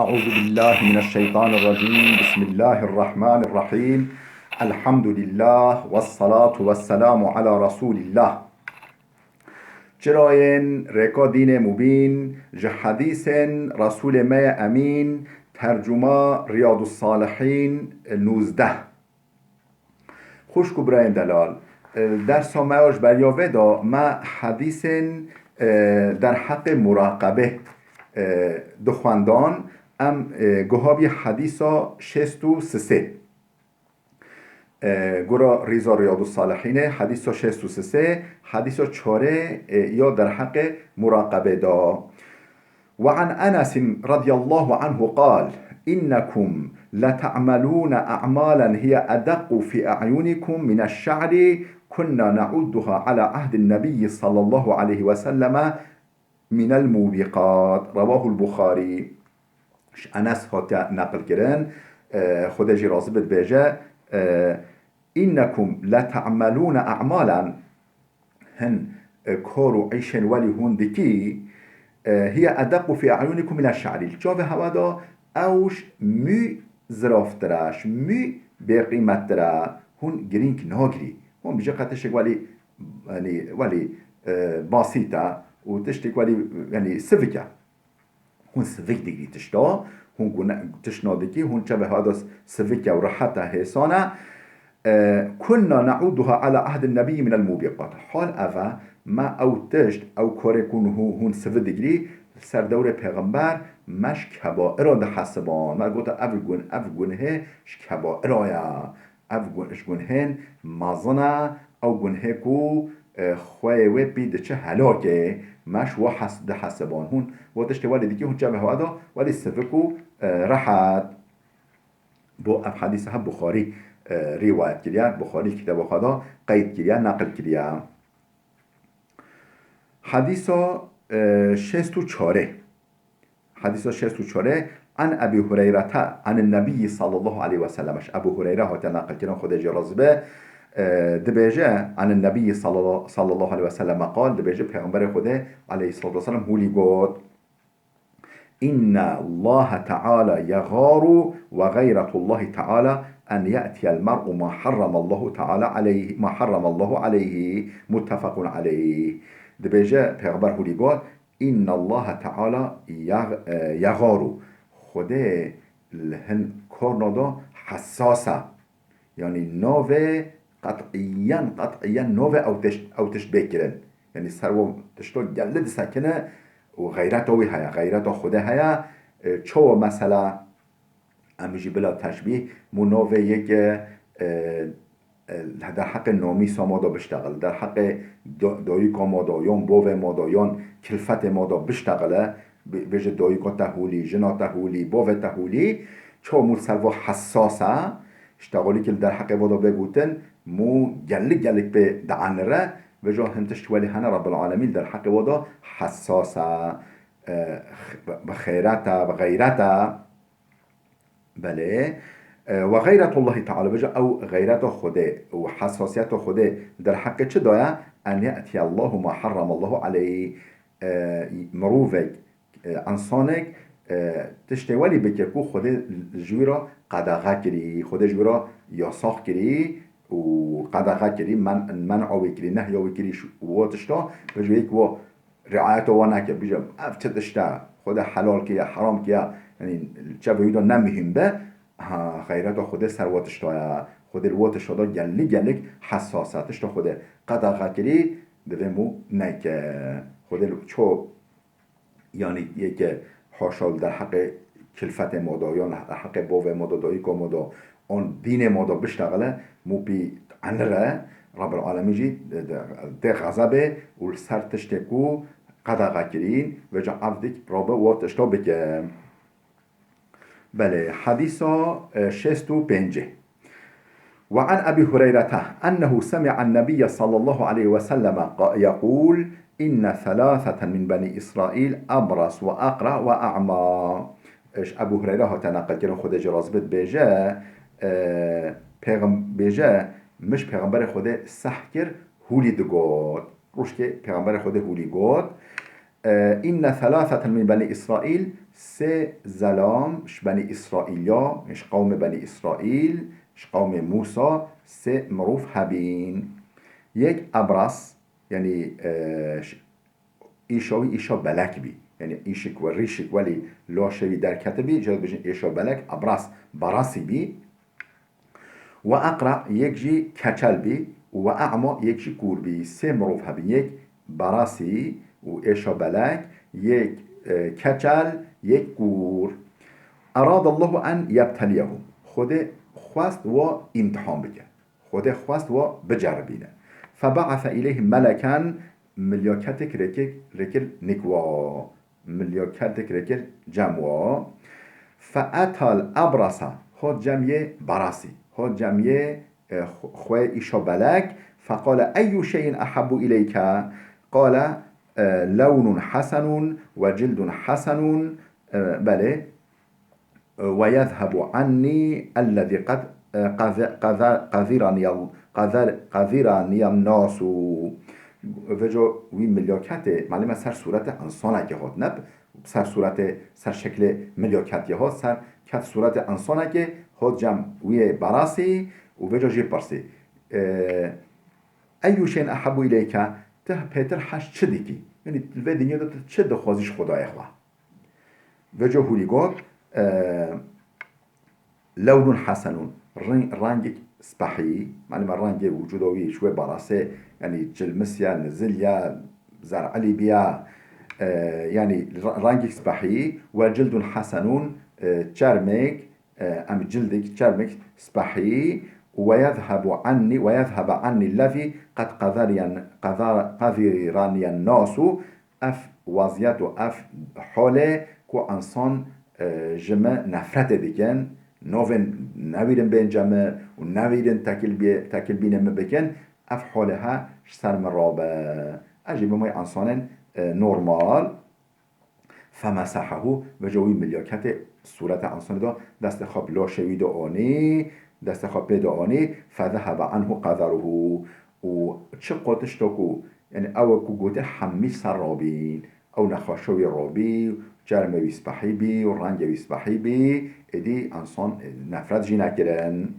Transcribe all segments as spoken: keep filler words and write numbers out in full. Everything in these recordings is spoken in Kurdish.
أعوذ بالله من الشيطان الرجيم. بسم الله الرحمن الرحيم. الحمد لله والصلاة والسلام على رسول الله. Çirayên rêka dînê mubîn, ji hedîsên Resûlê me ye Emîn, tercuma Riyadus Salihîn nûzdeh. Xwişk û birayên delal, e, dersa me ya ji beriya vê de me hedîsên, e, derheqê muraqebê, e, dixwendan. Em, e, guha bî hedîsa şêst û sisê. E, gura rîza Riyadus Salihînê, hedîsa şêst û sisê, hedîsa çarê, e, ya derheqê muraqebê de. وعن أنس رضي الله عنه قال: إنكم لتعملون أعمالا هي أدق في أعينكم من الشعر، كنا نعدها على عهد النبي صلى الله عليه وسلم من الموبقات. رواه البخاري. Ji Enes hatiye neqil kirin. E, Xwedê jî razî bit, dibêje, e, إنكم لتعملون أعمالا، hin, e, kar û îşên welî hûn dikî, e, هي أدق في أعينكم من الشعر. Li çavê hewa de ew ji mû ziraftir e, ji mû bêqîmettir e. Hûn girîng nagirî. Hûn bijî qe tiştek welî, yanî, welî, e, basît e û tiştek welî, yanî, sivik e. Hûn sivik digirî tişta, hûn gune-, tişt nadikî, hûn çavê hewa de sivik e û rehet e, hêsan e. E, كنا نعدها على عهد النبي من الموبقات. Hal ev e, me ew tişt, ew karê ku hû-, hûn sivik digirî, li ser dewrê pêxember me ji kebaira dihesiban. Me gote, ev gun-, ev gunhê ji kebaira ye. Ev gun-, ji gunhên mezin e, ew gunhê ku, e, xweyê wê pî diçe helakê, me ji wa hes-, dihesiban. Hûn wa tiştê welî dikî, hûn çavê hewa de welî sivik û, e, rehet. Bo ev hedîse he Buxarî, e, rîwayet kiriye, Buxarî kitaba xwe de qeyd kiriye, neqil kiriye. Hedîsa, e, şêst û çarê. Hedîsa şêst û çarê, عن أبي هريرة عن النبي صلى الله عليه وسلم. Ji Ebû Hureyre hatiye neqilkirin, Xwedê jê razî be, e, dibêje, عن النبي صلى الله، صلى الله عليه وسلم قال, dibêje, Pêxemberê Xwedê aleyhissalatu vesselam hûlî got, إن الله تعالى يغار وغيرة الله تعالى أن يأتي المرء ما حرم الله تعالى عليه، ما حرم الله عليه، متفق عليه. Dibêje, Pêxember hûlî got, إن الله تعالى يغ-، e, يغار. Xwedê li hin karna de hessas e. Yanî navê qet'iyen, qet'iyen navê ew tişt, ew tişt bê kirin. Yanî ser wan tişta gelî disekine û xeyreta wî heye, xeyreta Xwedê heye. E, çawa mesela em jî bila teşbîh, mû navê yeke, e, e, derheqê namîsa ma da biştexil, derheqê da-, dayika ma da, yan bavê ma da, yan kilfetê ma da biştexile, bi-, bêje dayika te hûlî, jina te hûlî, bavê te hûlî, çawa mû ser va hessas e, ji texalîkî li derheqê va da bê gotin, mû gelik gelik pê dienire, vêca hin tişt welî hene Rebbil Alemîn li derheqê wa da hessas e, e, x-, bi, bi xêret e, bi xeyret e. Belê. E, وغيرة الله تعالى, vêca ew xeyreta Xwedê û hessasiyeta Xwedê derheqê çi daye? أن يأتي الله ما حرم الله عليه. E, mirovek, e, însanek, e, tiştê welî bike ku Xwedê ji wî re qedexe kirî, Xwedê ji wî re yasax kirî û qedexe kirî, men-, men'a wî kirî, nehya wî kirî û wa tişta, vêca yek wa riayeta wan neke, bije, ev çi tişt e, Xwedê helal kiriye, heram kiriye, yanî çavê wî de ne muhîm be, ha, xeyreta Xwedê ser wa tişta ye. Xwedê li wa tişta de gelî gelik hessas e. Tişta Xwedê qedexe kirî, divê mû neke. Xwedê li ço, yanî yeke haşa li derheqê kilfetê ma de, yan li derheqê bavê ma de, dayika ma de, an dînê ma de biştexile, mû pî enire, Rebbil Alemîn jî de, de, tê xezebê û li ser tiştê ku qedexe kirîn, vêca evdik rabe wa tişta bike. Belê, hedîsa, e, şêst û pêncê. وعن أبي هريرة أنه سمع النبي صلى الله عليه وسلم ق-، يقول: إن ثلاثة من بني إسرائيل أبرص وأقرع وأعمى. Ji Ebû Hureyre hate neqilkirin, Xwedê jê razî bit, bêje, e, pêxem-, bêje, min ji Pêxemberê Xwedê seh kir, hûlî digot. Rojkê Pêxemberê Xwedê hûlî got, E, inne thelâtheten min benî Îsraîl, sê zelam ji benî Îsraîl ya, ji qewmê benî Îsraîl, ji qewmê Mûsa, sê mirov hebîn. Yek ebras, yanî, e, ş-, îşa wî îşa belek bî. Yanî îşik we rîşik welî laşê wî derketibî, jê dibêjin îşa belek, ebras, barasî bî. Ve eqra, yek jî keçel bî, û ve e'ma, yek jî kûr bî. Sê mirov hebin, yek barasî û êşa belek, yek, e, keçel, yek kûr. Eradallahu en yebteliyehum. Xwedê xwest wa îmtihan bike. Xwedê xwest wa biceribîne. Febe'ese ileyhim meleken, milyaketek rêkir, rêkir nik wa. Milyaketek rêkir cem wa. Fe'etal ebrasa, hot cem yê barasî, hot cem yê, e, xu-, xwê îşo belek. Feqale eyyu şeyin ehabbu ileyke? Qale, e, lewnun hasenun ve cildun hasenun, e, belê, e, ve yezhebu anni ellezî qed, e, qezi-, qeza-, qeziraniya-, qezir-, qeziraniyan nasu. Veco wî milyaketê, malime ser sûretê însanekê hot, ne ser sûretê, ser şeklê milyaketiyê hot, ser ket sûretê însanekê hot cem wî yê barasî û veco jê pirsî. E, eyyu şeyin ehabbu ileyke, tu pêtir hej çi dikî? Yanî li vê dinyê de tu çi dixwazî ji Xwedayê xwe? Veco hûrî got, e, lewnun hasenun, reng-, rengek spehî, malime rengê wicûda wî ji wê barasê, yanî cilmis ya, nizil ya, zer'ilî biya, e, yanî re-, rengek spehî, ve cildun hasenun, e, çermek, e, em cildek, çermek spehî, ve yezhebu anni, ve yezhebe anni lezî qed qezeriyen, qeza-, qeziraniyen nasu, ev weziyet û ev holê ku însan, e, ji min nefretê dikin, navên newîrin bên cem min û newîrin tekilbî-, tekilbînê min bikin, ev holê he ji ser min rabe. Ez jî bim wê însanên, e, normal. Femesehehu, veco wî milyaketê sûreta însanê da, destê xwe bi laşê wî de anî, destê xwe pê de anî, fezehebe anhu qezeruhu. Û çi qotişto ku, yanî ew ku gotin hemî ser rabîn, ew nexweşa wî rabî, çermê wî spehî bî û rengê wî spehî bî, êdî însan, e, nefret jî nekirin.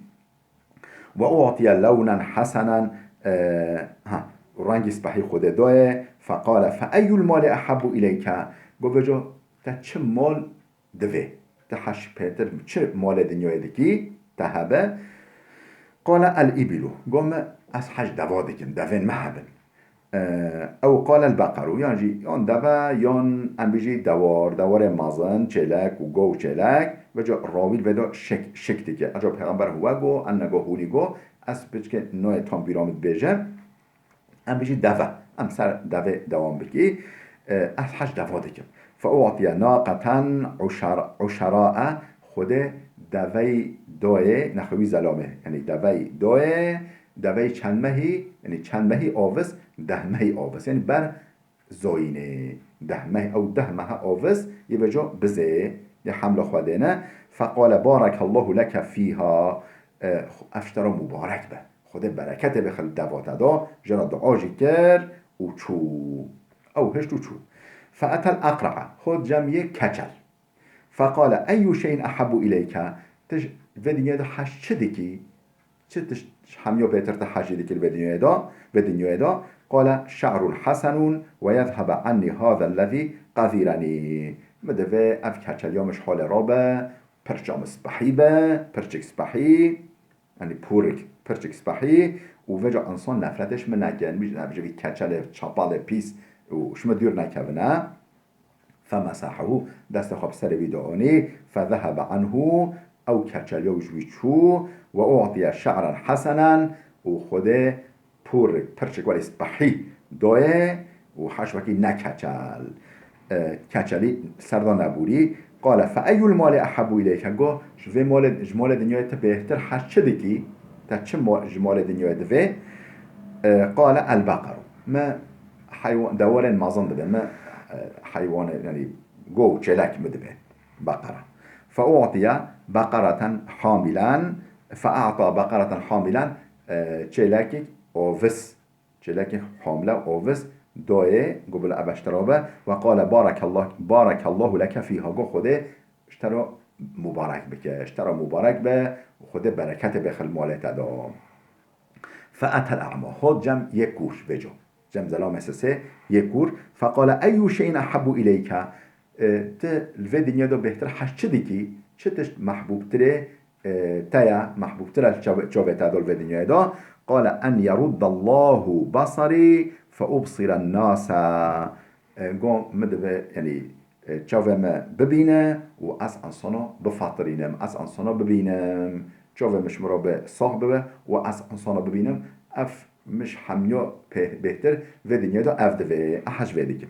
Ve u'tiye lewnen hasenen, e, ha, rengî spehî Xwedê daye, feqale fe eyyul mali ehabbu ileyke? Got, veco, te çi mal divê? Te heş pêtir çi malê dinyayê dikî, te hebe? Qale el ibilu. Got, me ez heş deva dikim, devên me hebin. E, ew qale el beqeru, yan jî yan deve, yan em bijî dewar, dewarê mezin, çêlek û go û çêlek, veca rawî vê de şek, şek dike. Eca Pêxember we go, enne go hûlî go, ez piçke noyê tam bîra min dibêje, em bijî deve, em ser devê dewam bikî. E, ez heş deva dikim. Fe u'tiye naqeten uşar-, uşarae, Xwedê devey doyê, nexwe wî zelamê, yanî devey doyê, devey çend mehî, yanî çend mehî avis, deh mehî avis. Yanî ber zoyînê. Deh meh, ew deh mehe avis, yê veco bizê, yê hemla xwe dêne. Feqale barekallahu leke fîha. E, ev ji te re mubarek be. Xwedê bereketê bixil deva te da, ji re dua jî kir û çû. Ew hişt û çû. Fe'etel eqra'a. Hot cem yê keçel. Feqale eyyu şeyin ehabbu ileyke? Tu ji vê dinyayê de heş çi dikî? Çi tişt hemiya bêtir te hejî dikî li vê dinyayê de, vê dinyayê de? Qale şe'run hasenun ve yezhebe anni hazel lezî qezîreni. Min divê ev keçeliya min ji holê rabe, pirça min spehî be, pirçik spehî. Yanî pûrik, pirçik spehî û veca însan nefretê ji min neke. Yanî bijî, bijî vî keçelê çapalê pîs û ji min dûr nekevine. Femesehehu, destê xwe bi serê wî de anî, fezehebe anhu, ew keçeliya wî ji wî çû, ve u'tiye şe'ren hesenen, û Xwedê pûrik, pirçik welî spehî doyê û heş wekî ne keçel. E, keçelî ser de nebûrî. Qale fe eyyul mali ehabbu ileyke? Go, ji vê malê, ji malê dinyayê tu bêhtir heş çi dikî? Te çi ma-, ji malê dinyayê divê? E, qale el beqeru. Me heywan, dewarên mezin dibe. Me, e, heywanê, yanî go û çêlek mi dibe. Beqera. Fe u'tiye beqereten hamilen, fe a'ta beqereten hamilen, e, çêlekek ovis, çêlekek hamile ovis dayê, go bila ev ji te re be, ve qale barekallah, barekallahu leke fîha, go Xwedê ji te re mubarek bike, ji te re mubarek be, Xwedê bereketê bêxe li malê te de. Fe'etel a'ma, hot cem yê kûr, vêco. Cem zelamê sisê yê kûr. Feqale eyyu şey'in ehabbu ileyke. E, ti li vê dinyayê de bêhtir hez çi dikî? Çi tişt mehbûbtir e, e, te ye, mehbûbtir e li çav-, çavê te de li vê dinyayê de? Qale en yeruddallahu basarî fe ubsira nase. E, go min divê, yanî, e, çavê me bibîne û ez insana bifatirînim, ez insana bibînim. Çavê min ji min re bi sax bibe û ez insana bibînim. Ev min ji hemiya pê-, bêhtir vê dinyayê de ev divê. Ez hej vê dikim.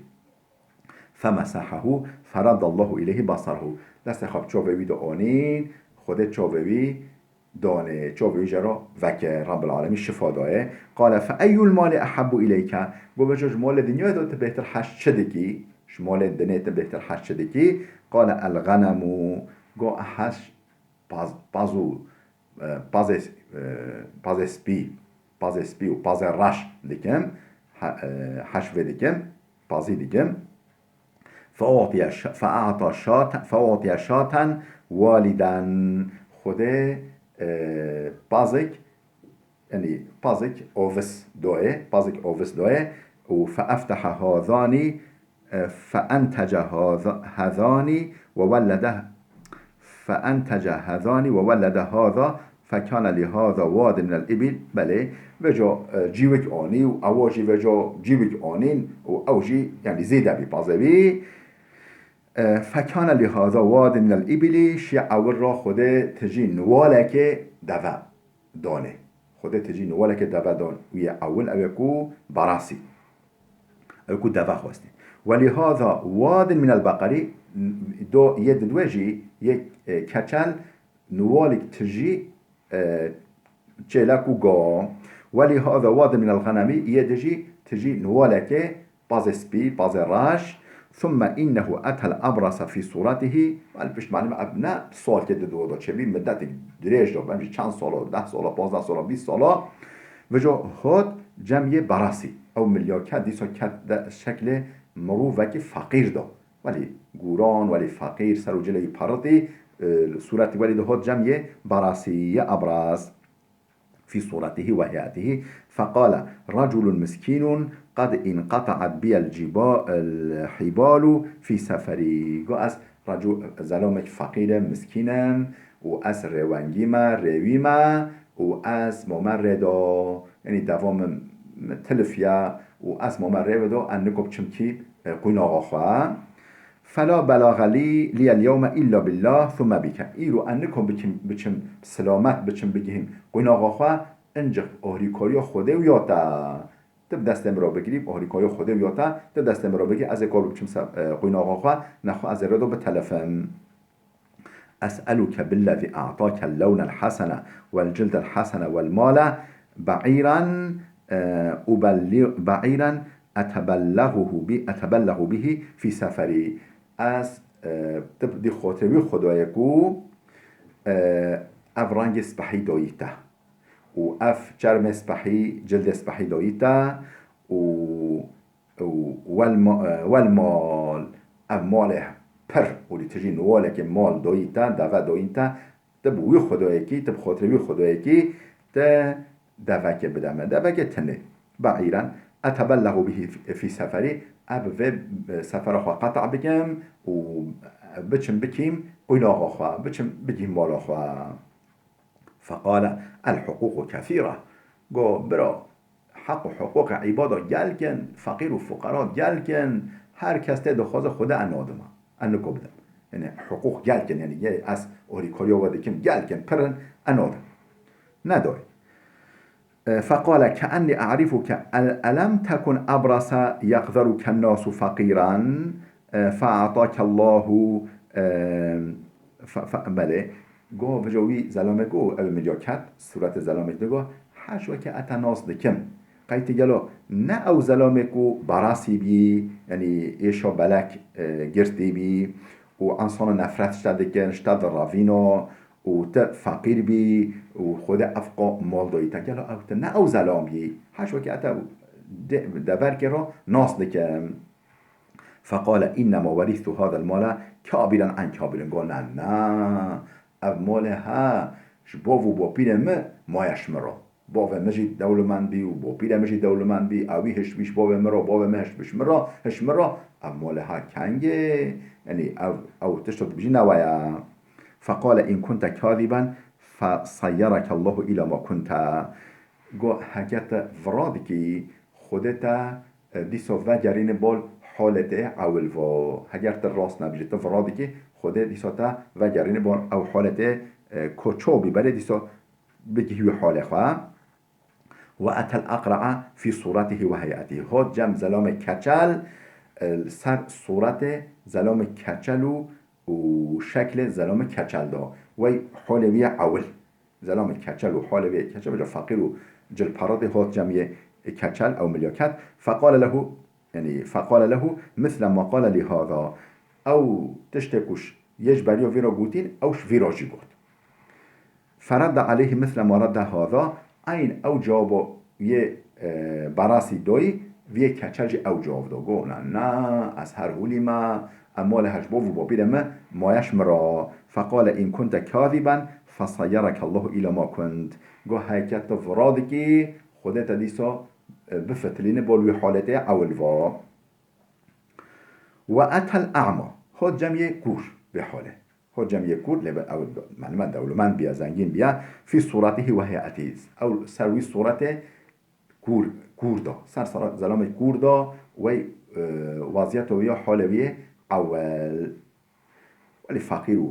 Femesehehu feradallahu ileyhi basarhu. Destê xwe bi çavê wî de anîn, Xwedê çavê wî danê, çavê wî jê re vekir, Rabbil Alemîn şifa dayê. Qale fe eyyul mali ehabbu ileyke. Go vêco ji malê dinyayê de tu bêhtir hej çi dikî? Ji malê dinê tu bêhtir hej çi dikî? Qale el ghanemu. Go ez hej paz, paz û, e, pazê, e, pazê spî, pazê spî û pazê reş dikim. Ha-, e, hej vê dikim, pazî dikim. Fe'utiye şa-, fe'ata şat-, fe'utiye şaten waliden. Xwedê, e, pazek, yanî pazek ovis doye, pazek ovis doye û fe'eftehe hazani, e, fe'entece haza-, hazani ve wellede, fe'entece hazani ve wellede haza fekane li haza wadin minel ibil. Belê, vêco, e, cîwik anî û ewa jî vêco cîwik anîn û ew jî, yanî zêde bî, pazevî. E, fekane li haza wadin minel ibili, şiye ewil ra Xwedê tijî niwalekê deve danê. Xwedê tijî niwalekê deve dan û yê ewil ew ê ku barasî. Ew ku deve xwestî. Welî haza wadin minel beqerî, do yê didwe jî yê, e, keçel niwalek tijî, e, çêlek û go. Welî haza wadin minel ghanemî, yê di jî tijî niwalekê pazê spî, pazê reş. Thumme innehu etel abrasa fî suretihî. Wel pişt malum ev ne salkê di do da çêbî, middetek dirêj da, bemjî çend sala, deh sala, pazdeh sala, bîst sala. Vêco hot cem yê barasî. Ew milya ket, dîsa ket de şeklê mirovekî feqîr da. Welî gûran, welî feqîr, ser û cilê wî peritî, e, sûretî welî de hot cem yê barasî, yê abras. Fî suretihi ve heyetihi. Feqale, reculun miskînun qed inqeta'et biyel ciba-, el hibalu fî seferî. Go ez recu-, zelamek feqîr im, miskîn im û ez rêwengî me, rêwî me û ez mame rê do. Yanî deva min tilifiye û ez mame rê ve do, ez niko biçim kî, e, qûnaxa xwe. Fela belage lî, liyel yewme illa billah, thumme bike. Îro ez nikom bikim, biçim silamet, biçim bigihim qûnaxa xwe, incik ohrîkariya Xwedê û ya te. Tu bi destê min re bigirî, ohrîkariya Xwedê û ya te, tu bi destê min re bigirî, ez ê kar biçim se-, e, qûnaxa xwe, nexwe ez ê rê do bitelifim. Es'eluke billezî a'take lewnel hasene wel cildel hasene wel male be'iran, e, ubelli-, be'iran etebelleguhu bi-, etebelleğu bihi fî seferî. Ez, e, tu dî xotirê wî Xwedayê ku, e, ev rengê spehî dayî te. Û ev çermê spehî, cildê spehî dayî te û, û wel ma-, e, wel mal, ev malê pir û lî tijî niwalekê mal dayî te, deve dayîn te, tu bi wî Xwedayekî, tu bi xotirê wî Xwedayekî, tu devekê bide me. Devekê tinê. Be'îren etebelleğu bihî fî seferî, ez bi vê, e, sefera xwe qeta bikim û biçim bikîm qûnaxa xwe, biçim bigîm mala xwe. Feqale, el huququ kesîre. Go, bira, heq û huquqê îbada gelk in, feqîr û fuqara gelk in, her kes tê dixwaze Xwedê ez nadim, ez niko bidim. Yanî huquq gelk in, yanî yê ez ohrîkariya we dikim gelk in, pir in, ez nadim. Nedoy. E, feqale, ke'ennî e'rifuke, el-, elem tekun abrasa yeqzeruke nasu feqîran, e, fe'atakellahu, e, fe-, fe-, belê. Go, vêca wî zelamek û ew milya ket, sûretê zelamek digo, heş weke ez te nas dikim. Qey tu gelo ne ew zelamek û barasî bî, yanî êşa belek, e, girtî bî û insana nefret ji te dikin, ji te direvîno û tu feqîr bî û Xwedê efqa mal dayî te. Gelo ew tu ne ew zelam bî? Heş weke ez te de-, deverkê re nas dikim. Feqale, "Înnema werîstu hadel male kabiran an kabirin." Go, "Na, na, ev malê he, ji bav û bapîrê min maye ji min re. Bavê min jî dewlemend bî û bapîrê min jî dewlemend bî, ewî hişt bî ji bavê min re, bavê min hişt bî ji min re, hişt min re, ev malê he kengê, yanî ev, ew tişt tu dibêjî ne we ye." Feqale, "În kunte kâziben fesayyereke Allahu îlâ ma kunte." Go, "Heke tu vira dikî, Xwedê te, e, dîsa vegerîne bal halê te ewil va. Heger tu rast nebijî, tu vira dikî, Xwedê dîsa te vegerîne bal ew halê te, e, ku çawa bî, berê dîsa bigihî wî halê xwe." "Ve etel aqra'a fî sûretihî ve hey'etihî." Hot cem zelamê keçel, e, li ser sûretê zelamê keçel û, û şeklê zelamê keçel da. Wey holê wî ye ewil. Zelamê keçel û holê wî ye keçel, vêca feqîr û cilparadê hot cem yê keçel ew milyaket. Feqale lehu, yanî feqale lehu misle ma qale lî hada. Ew tiştê ku ş-, yê ji beriya vî re gotîn, ew ji vî re jî got. Feradde aleyhi misle ma radde hada, eyn ew cewabo yê, e, barasî doyî, viyê keçel jî ew cewab do. Go, "Na, na, ez her hûlî me, em malê he ji bo vû bapîrê me maye ji min re." Feqale, "În kunte kâziben, fesayyereke Allahu îlâ ma kunt." Go, "Heke tu vira dikî, Xwedê te dîsa, e, bifitilîne bol wî halê te ewil va." "Ve etel a'ma." Hot cem yê kûr vê halê. Hot cem yê kûr, lê ew, malum e, dewlemend bîye, zengîn bîye. "Fî sûretihî ve hey'etihî." Ew ser wî sûretê kûr, kûr da. Ser sera-, zelamê kûr da, wey, e, waziyeta wî ya, halê wî yê ewel. Welî feqîr û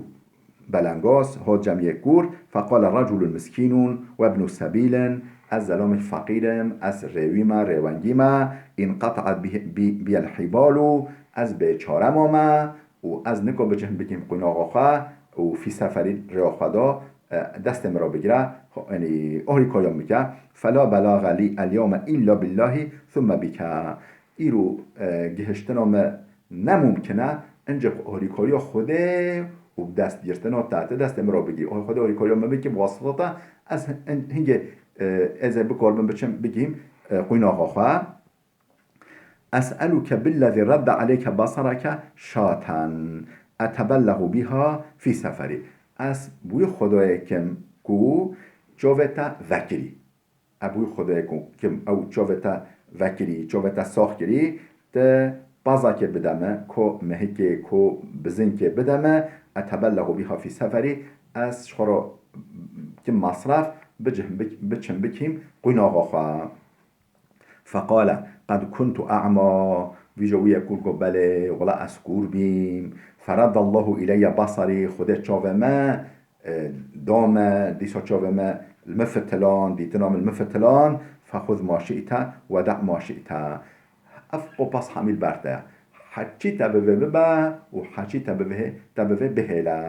belengaz, hot cem yê kûr, feqale, "Reculun miskînun ve ibnu sebîlin." Ez zelamê feqîr im, ez rêwî me, rêwengî me, "Înqeta'et bi-, bi-, biyel hîbalu." Ez bêçare mame û ez nika bicihim bikîm qûnaxa xwe û fî seferî rêya xwe da, e, destê min re bigire, ho-, yanî, ohrîkariya min bike. "Fela belage lî el yewme îlla billahî thumme bike." Îro, e, gihiştina me ne mumkin e, incik ohrîkariya Xwedê û bi dest girtina te, te destê min re bigî. Oy Xwedê ohrîkariya me bike, bi wasita te ez hin-, hingê, e, ez ê bikaribim biçim bigihîm, e, qûnaxa xwe. "Es'eluke billezî radde aleyke basareke şaten etebellegu biha fî seferî." Ez bi wî Xwedayê kim ku çavê te vekirî. Ez bi wî Xwedayê ku kim ew çavê te vekirî, çavê te sax kirî, tu pazakê bide me, ko mehikê, ko bizinkê bide me, etebellegu biha fî seferî, ez ji xwe re kim masraf, bicih bik-, biçim bikîm qûnaxa xwe. Feqale, "Qed kuntu a'ma." Vîja wî yê kûr got, "Belê, wela ez kûr bîm." "Feradallahu ileyye basarî." Xwedê çavê me, e, da me, dîsa çavê me li min fitilan, dîtina min li min fitilan. "Fexuz ma şi'te, ve da' ma şi'te." Ev qopas hemî li ber te ye. Heçî te bivê bibe û heçî te bivê, te bivê bihêle.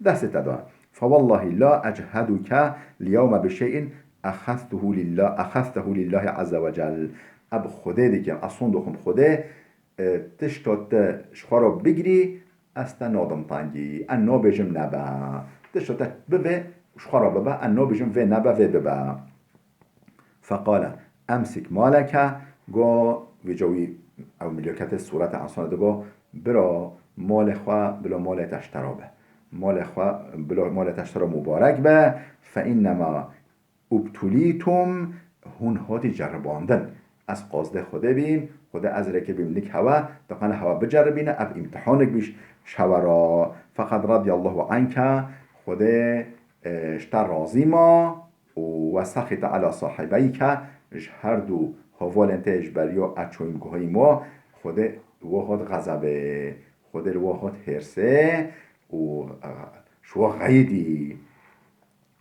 Destê te de. "Fewellahî la echedûke l-yewme bi şey'in exeztuhu lillah, exeztehu lillahi azze ve cel." Ez bi Xwedê dikim, ez sond dixwim Xwedê, e, tişta te ji xwe re bigirî, ez te nadim tengî, ez nabêjim nebe. Tişta te bivê, ji xwe re bibe, ez nabêjim vê nebe, vê bibe. Feqale, "Emsik maleke." Go, vêca wî ew miloketê sûretê ensana digo, "Bira malê xwe, bila malê te ji te re be. Malê xwe, bila malê te ji te re mubarek be. Fe innema ubtulîtum, hûn hatî ceribandin. Ez qazdê Xwedê bîm, Xwedê ez rê kiribîm nik hewe, diqene hewe biceribîne, ev îmtihanek bî ji hewe re. Feqet radiyallahu anke, Xwedê, e, ji te razî ma." "Û we sexîte ala sahibeyke", ji her du hevalên te ji beriya ez çûyîm guhayîm we, Xwedê li we hat xezebê, Xwedê li we hat hêrsê û, e, ji we xeyidî.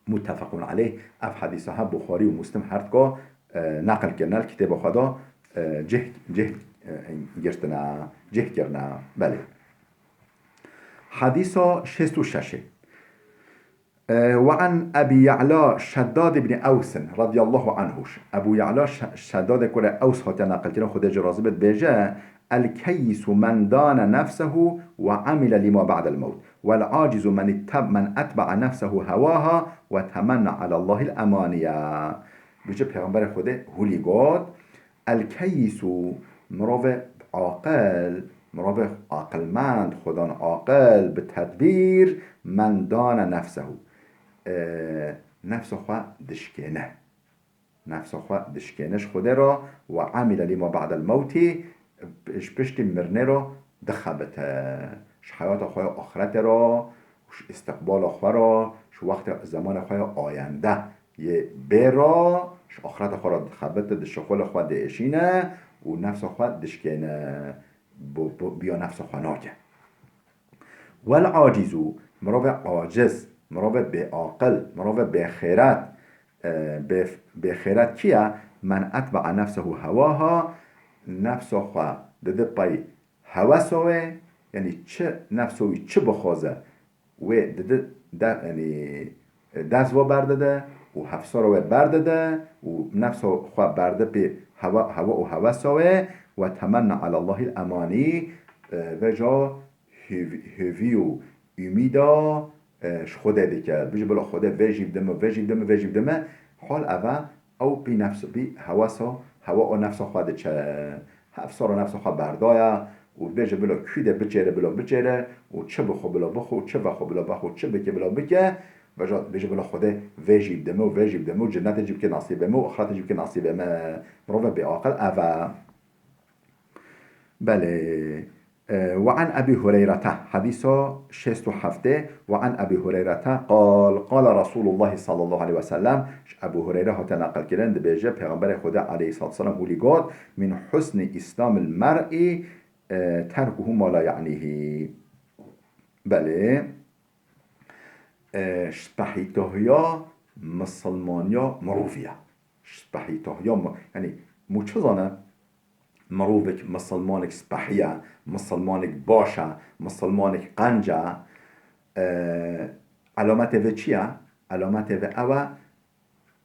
Muttefequn aleyh, ev hedîsa he Buxarî û Muslim her dika, e, neqil kirine, li kitêba xwe de, e, cih, cih, e, girtine, cih kirine. Belê. Hedîsa şêst û şeş. E, "Ve an Ebî Ya'la Şeddad ibn Ewsin radiyallahu anhu." Ebû Ya'la Şe-, Şeddadê kurê Ews hatiye neqilkirin, Xwedê jê razî be, dibêje, "El-keyyisu men dane nefsehu ve amile lima ba'del mewt. Vel-acizu men itteb-, men etbe'a nefsehu hewaha ve temenna alallahil emaniye." Bêje Pêxemberê Xwedê hûlî got, El-keyyisu, mirovê aqil, mirovê aqilmend, xwedan aqil, bi tedbîr, men dane nefsehu. E, nefsa xwe dişkêne. Nefsa xwe dişkêne ji Xwedê re, we amile lima ba'del mewtî, ji piştî mirinê re dixebite. Ji heyata xwe ya axretê re, ji îstiqbala xwe re, ji wextê zemana xwe ya ayende yê bê re, ji axreta xwe re dixebite, di şixulê xwe diêşîne û nefsa xwe dişkêne, bo, bo, biya nefsa xwe nake. Wel acizu, mirovê aciz, mirovê bêaqil, mirovê bêxêret, e, bê, bêxêret kî ye? Men etbe'a nefsehu hewaha, nefsa xwe dide pey hewesa wê, yanî çi nefsa wî çi bixwaze, wê dide de, yanî dest ve berdide û hevsara wê berdide û nefsa xwe berde pê hewa, hewa û hewesa wê, we temenna alallahil emanî, e, vêca hêv-, hêvî û umîda, e, ji Xwedê dike. Bije bila Xwedê vê jî bidime, vê jî bidime, vê jî bidime. Hal ev e, ew pî nefs, pî hewesa, hewa û nefsa xwe diçe. Hevsara nefsa xwe berdaya û bêje bila kû de biçêre, bila biçêre û çi bixwe bila bixwe û çi vexwe bila vexwe û çi bike bila bike. Vêca bêje bila Xwedê vê jî bidime û vê jî bidime û cennetê jî bike nasîbê me û axretê jî bike nasîbê me. Mirovê bêaqil ev e. Belê. E, وعن أبي هريرة، hadîsa şêst û heftê, وعن أبي هريرة قال، قال رسول الله صلى الله عليه وسلم، ji Ebû Hureyre hate neqilkirin, dibêje, Pêxemberê Xwedê aleyhissalatu vesselam hûlî got, من حسن إسلام المرء، e, تركه ما لا يعنيه. Belê. E, spehîtahiya misilmaniya mirovî ye. Spehîtahiya mi-, yanî, mû çi zane? Mirovek, misilmanek spehî ye, misilmanek baş e, misilmanek qenc e. E, elametê vê çi ye? Elametê vê ew e,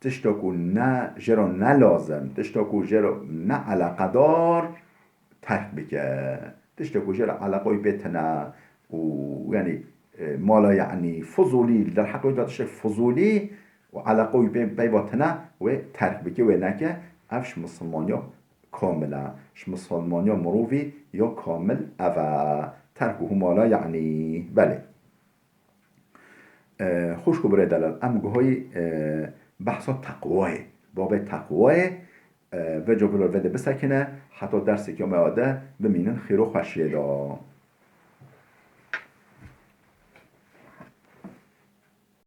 tişta ku ne, jê re ne lazim, tişta ku jê re ne eleqedar terk bike. Tişta ku jê re eleqa wî pê tine û, yanî, e, mala, yanî, fizûlî, li derheqa wî de tiştek fizûlî û eleqa wî pê peyva tine, wê terk bike, wê neke. Ev ji misilmaniya kamil e. Ji misilmaniya mirovî ya kamil ev e. Terkuhu ma la ya'nî. Belê. E, xwişk û birê delal, em guhayî, e, behsa teqwayê, babê teqwayê, e, vê covilo vê de bisekine, heta derseke me de bimînin xêr û xweşiyê de.